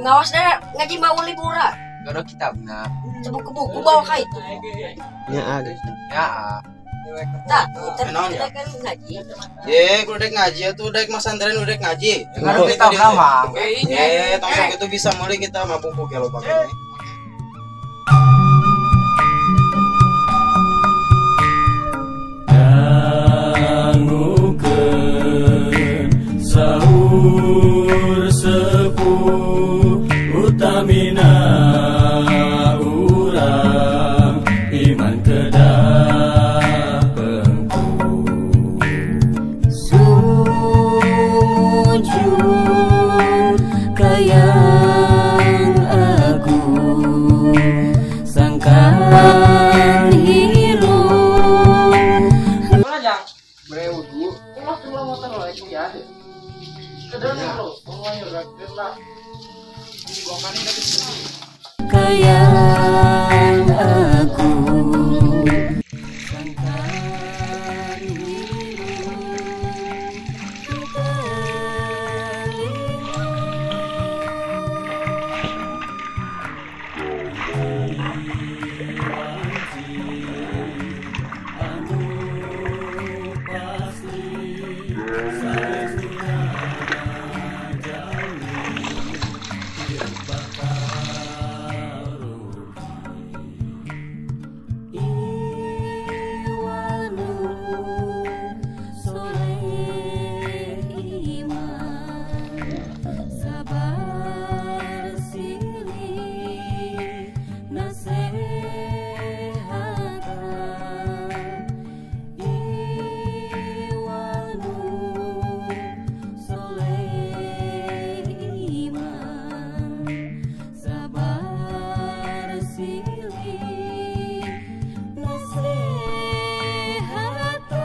Ngawas dah ngaji bawa libura. Gak kitabna. Buku-buku bawa ka itu. Ya ada. Ya. Tak, kita kan ngaji. Ye, kudu dek ngaji atuh dek masantren udah dek ngaji. Ngaruh kitabna mah. Ye, tong sok itu bisa mulai kita mampu buku lo pakai. Dangukeun sahur sepuh utamina urang iman kedah pengku sujud kayang agung sangkan hirup breudu ulah tulah motor lagi ya. Kayang aku sangkan hirup anu pasti saestuna Ratu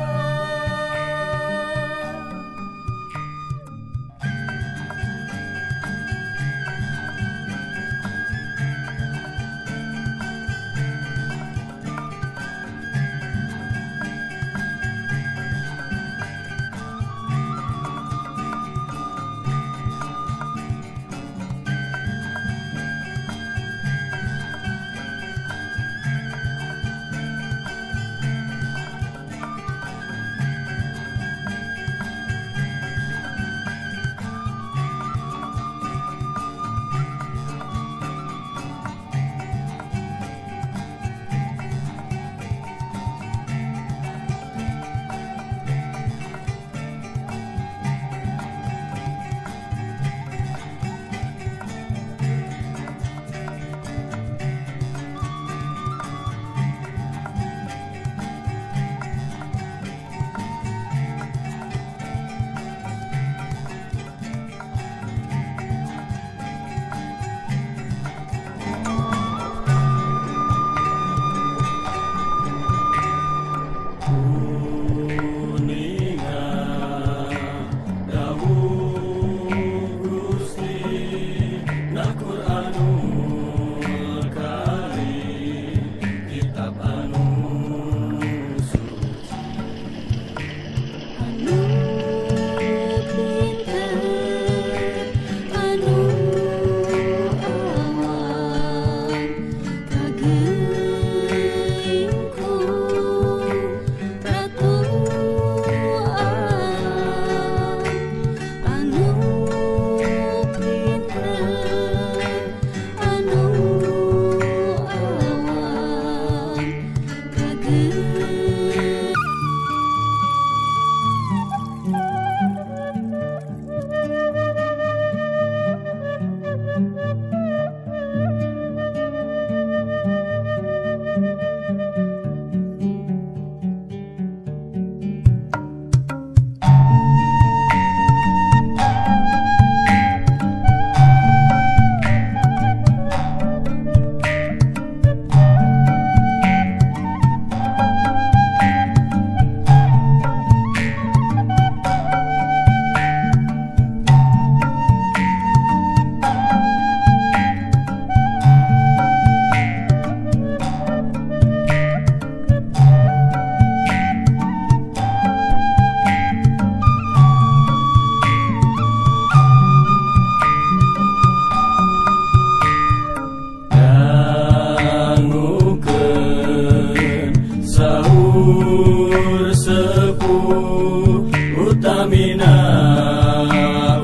Luhur sepuh utamina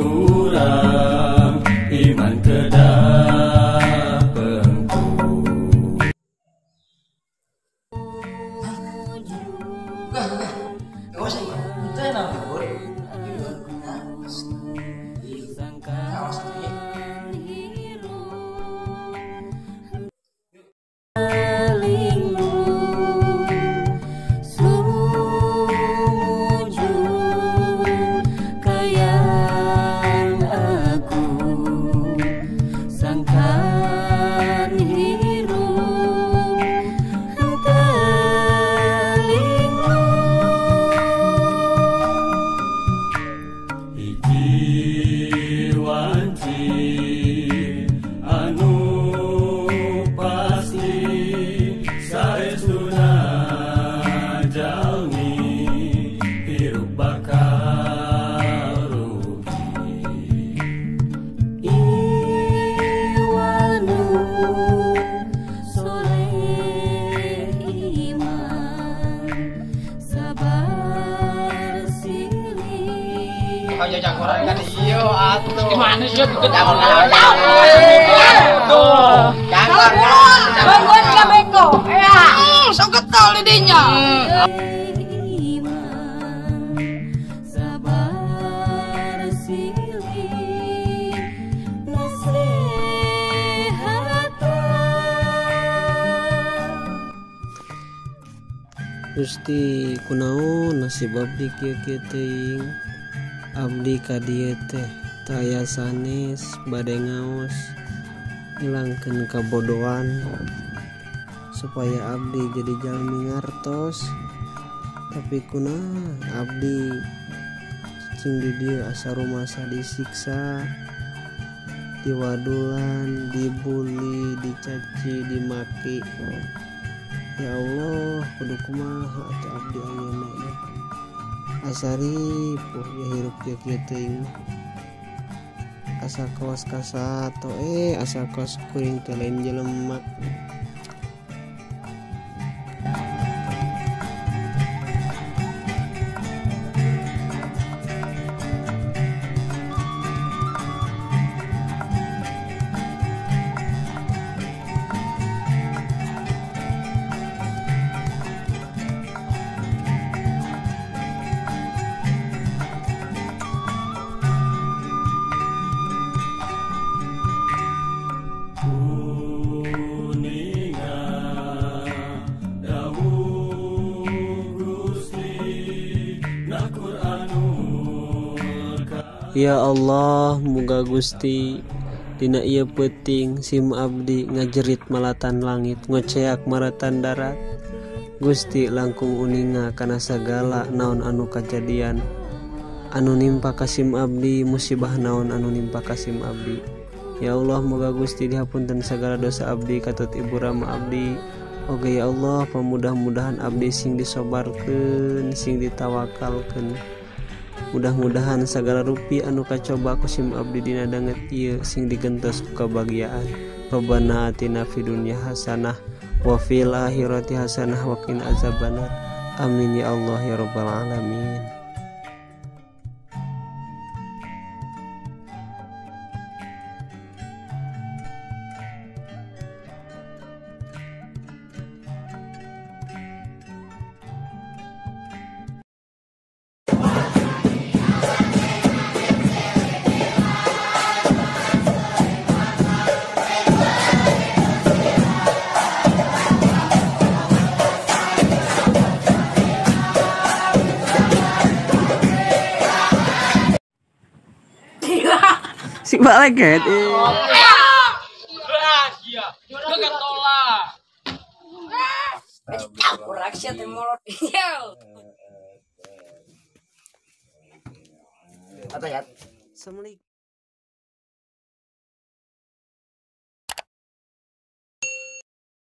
urang iman kedah pengku. Gimana sih Gusti kunaon nasib abdi kieu-kieu teuing. Abdi ka dieu teh taya sanes bade ngaos ngilangkeun kabodohan supaya abdi jadi jalmi ngartos, tapi kunaon abdi cicing di dieu asa rumasa disiksa, diwadulan, dibully, dicaci, dimaki. Ya Allah, kudu kumaha atuh abdi ayeuna ya. Asa ripuh ya hirup kieu-kieu teuing. Asa kawas kasato asa kawas kuring teh lain jelema. Ya Allah, muga Gusti dina ieu peuting sim abdi ngajerit malatan langit, ngoceak maratan darat. Gusti langkung uninga kana sagala naon anu kajadian anu nimpa ka sim abdi, musibah naon anu nimpa ka sim abdi. Ya Allah, muga Gusti dihapunten sagala dosa abdi katut ibu rama abdi. Oge ya Allah, pamudah-mudahan abdi sing disobarkeun, sing ditawakalkeun. Mudah-mudahan sagala rupi anu kacoba ku sim abdi dina danget ieu sing digentos ku kabahagiaan. Robbana atina fid dunya hasanah wa fil akhirati hasanah wa qina azabannar. Amin ya Allah ya rabbal alamin. Si balik Assalamualaikum.